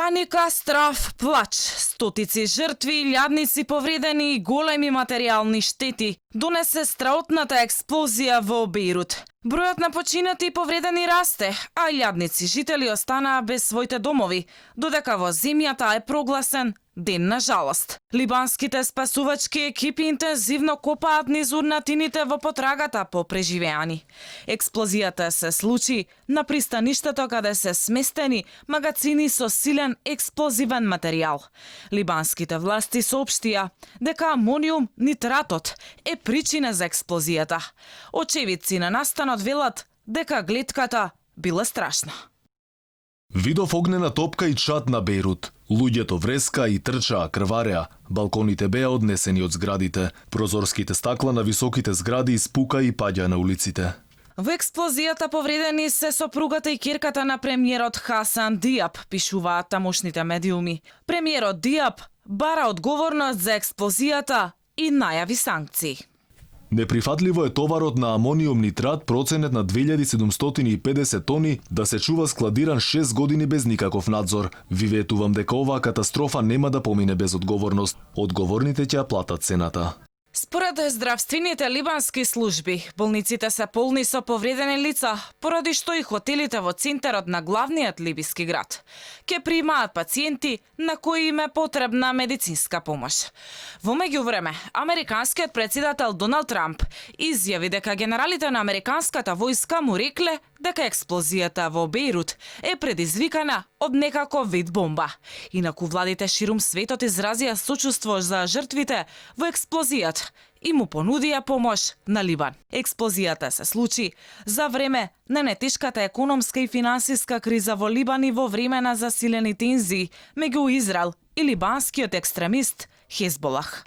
Паника, страв, плач, стотици жртви, илјадници повредени и големи материјални штети донесе страотната експлозија во Бејрут. Бројот на починати и повредени расте, а илјадници жители останаа без своите домови, додека во земјата е прогласен Ден на жалост. Либанските спасувачки екипи интензивно копаат низ урнатините во потрагата по преживеани. Експлозијата се случи на пристаништето каде се сместени магазини со силен експлозивен материјал. Либанските власти соопштија дека амониум нитратот е причина за експлозијата. Очевидци на настанот велат дека глетката била страшна. Видов огнена топка и чад на Бејрут. Луѓето вреска и трчаа, крвареа. Балконите беа однесени од зградите. Прозорските стакла на високите згради испука и паѓа на улиците. Во експлозијата повредени се сопругата и ќерката на премиерот Хасан Диаб, пишуваат тамошните медиуми. Премиерот Диаб бара одговорност за експлозијата и најави санкции. Неприфатливо е товарот на амониум нитрат проценет на 2750 тони да се чува складиран 6 години без никаков надзор. Ви ветувам дека оваа катастрофа нема да помине без одговорност. Одговорните ќе платат цената. Според здравствените либански служби, болниците се полни со повредени лица, поради што и хотелите во центарот на главниот либиски град ќе примаат пациенти на кои им е потребна медицинска помош. Во меѓувреме, американскиот претседател Доналд Трамп изјави дека генералите на американската војска му рекле дека експлозијата во Бејрут е предизвикана од некаков вид бомба. Инаку владите ширум светот изразија сочувство за жртвите во експлозијата и му понудија помош на Либан. Експлозијата се случи за време на нетешката економска и финансиска криза во Либан и во време на засилени тензии меѓу Израел и либанскиот екстремист Хезболах.